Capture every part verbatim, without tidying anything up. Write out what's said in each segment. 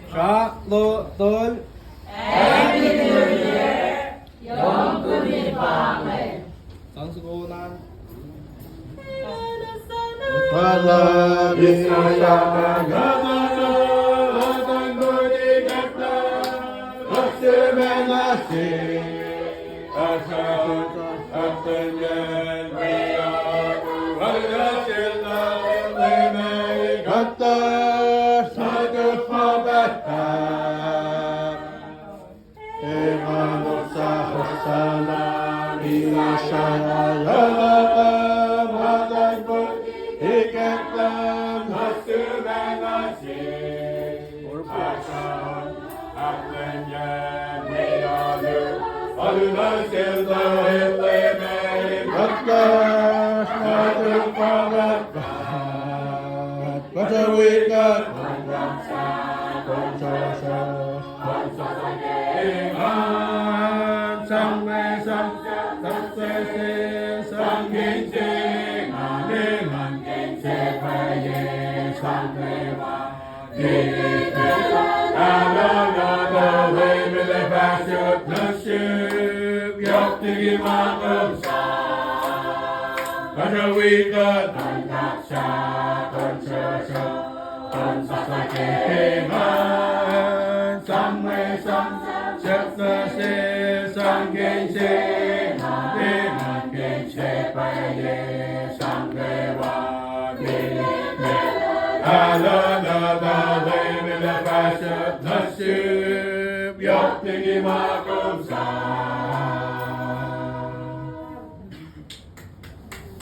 Sra lo tol. Happy New Year! Yom Kumi Pame! Sang soko na.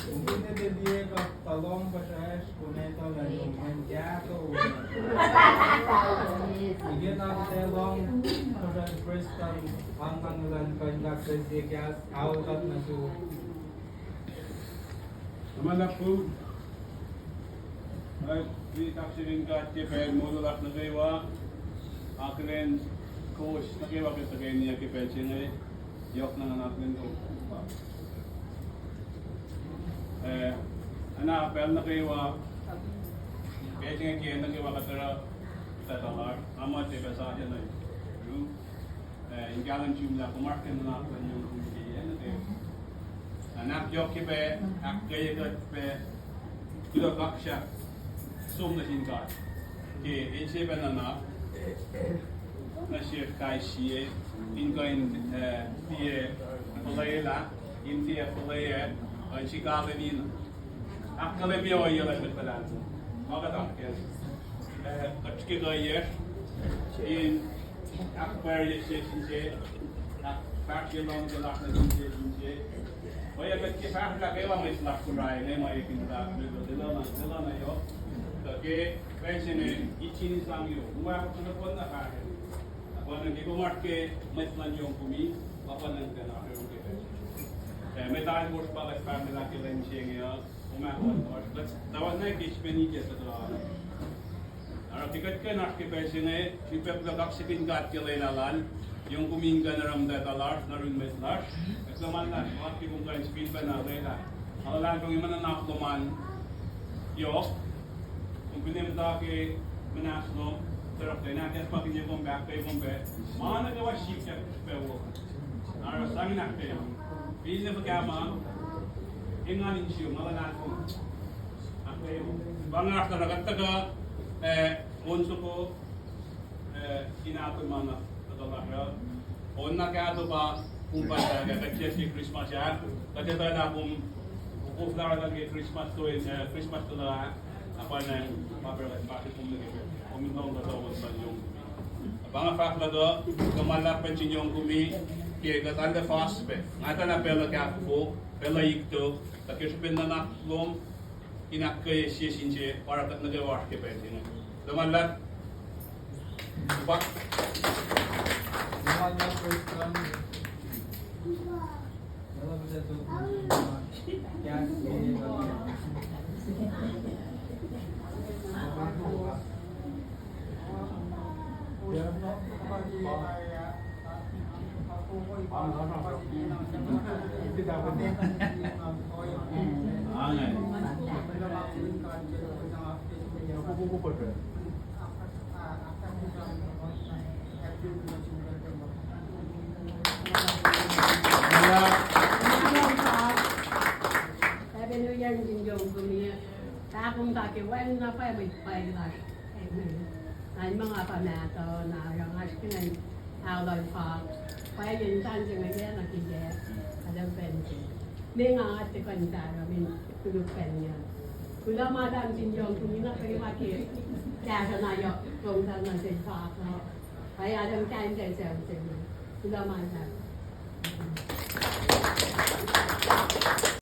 Kom fin tiac liye kuht, tuh lohng puhsracsr, kom etuh lah yohk mwe kahto. Ikena kuht ac lohng puhsracsr Preston, angngaul luhn kuh in kaksac sie kahs, aol kuht nuh sum. Amanapuk. Ac wi kaksakihn God ke pacl moul lasr nuh kwewa, akihlen kowos nuh kwewa ke tuhkweni ke pacl se inge, yohk na ngan akihlen kowos. Eh, ana pacl nuh kwewa, pacl se inge ke nuh kwewa kuht oruh, tuh tuh lasr, amuhta pac sasuc nuh yu. Eh, in kahlwem sum lah kom oasr ke nuhnak luhn yohk kom ke nuh kwewa. Na ahkyohkye pac, ahkkweye kuht pac, kuloh kaksak som nuh sin God ke insewowo nuhnak nuh sesr kais sie, in kuh in, eh, tiac fuhlwelah, in tiac fuhlweack, in srihke lwen in ahkkahlwemye ohiyac luhn mwet luhlahlfongi. Ma kuht ahkkahlwemye, eh, kuht ke kuhiyacsr in ahkpwacrye sie sin sie, ahkfahsrye luhngse lasr nuh sin sie sin sie. Ohiyac kuht ke fahsrlah kwewa mwet lasr Kosrae inge, ma ekihn lah, lwelah na, lwelah na yohk. Tuh ke pacl se inge, itsini sang yohk, ma kuht nuh fahsrlah. Apkuhran ke kom oasr ke mwet luhn yohk kom, apkuhran ke na yohk ke pacl se inge. Eh, mwet alkosr pa kuht fahsrlah ke lwen se inge uh, kom ahkolah, kuht tuhkuh na ke srihpen ikacslah. Oruh ke kuht kuh in oasr ke pacl se inge, srihpac kuloh kaksakihn God ke lwelah lal, yohk kom in kuh in oruh muhtwacta lasr, nuh yurin mwet lasr, ac kuloh ma luhlahp, ma ke kom kuh in sifilpacna lwelah. Ma luhlahlfongi ma nuhnak lom an yohk, kom fin muhta ke muhnahs lom, tuhsruhktuh in ahkacsmakihnye kom pac, ahkkweye kom pac, ma nuh kwewa sikyak pac wo. Oruh sang in ahkkweye. Fin fuhkah ma, engan in sum, ma luhlahlfongi. Ahkkweye. Pa nga oasr na kuht tuhkuh, eh, on soko, eh, in ahkkweye ma nuh, tuhkuh lasr uh. On na kahto pa, kom pa sahk, kuht tiac ke Christmas ah, kuht etuh lah kom, koflah oruh ke Christmas to, eh, Christmas to lah, na pa na, pa pacl, pa kom nuh ke, kom in lohng kuhtuh on pa yohk. Pa nga fahk lah kuh, kuh ma luhlahp pacl sin yohk kom, ke kuht arlac fas pac. Nga etuh lah pacl uh kahfofo, pacl uh ikto, tuh ke srihpen nuhnak lom, in ahkkweye sie sin sie, pa oruh kuht nuh kwewa oasr ke pacl se inge. Kuh ma luhlahp, pa. Happy New Year, Jim Jong Kumi. Pahkom kake wacngihn na pwacye mwet pwacye lasr. Amen. Ngan ma nga pa mahtuh, na oruh nga srihke ngan aolal fahk, pwacye in sangse inge na kihte, atam pacl se. Meac nga tiac kuh in sahp, I mean, koluk pacl inge. Kuloh ma luhlahp Jim Jong Kumi na kwewa ke kahsruh na yohk, lom sal nuh sel fahk uh. Pwacye atam kain pacl se, kuloh ma luhlahp.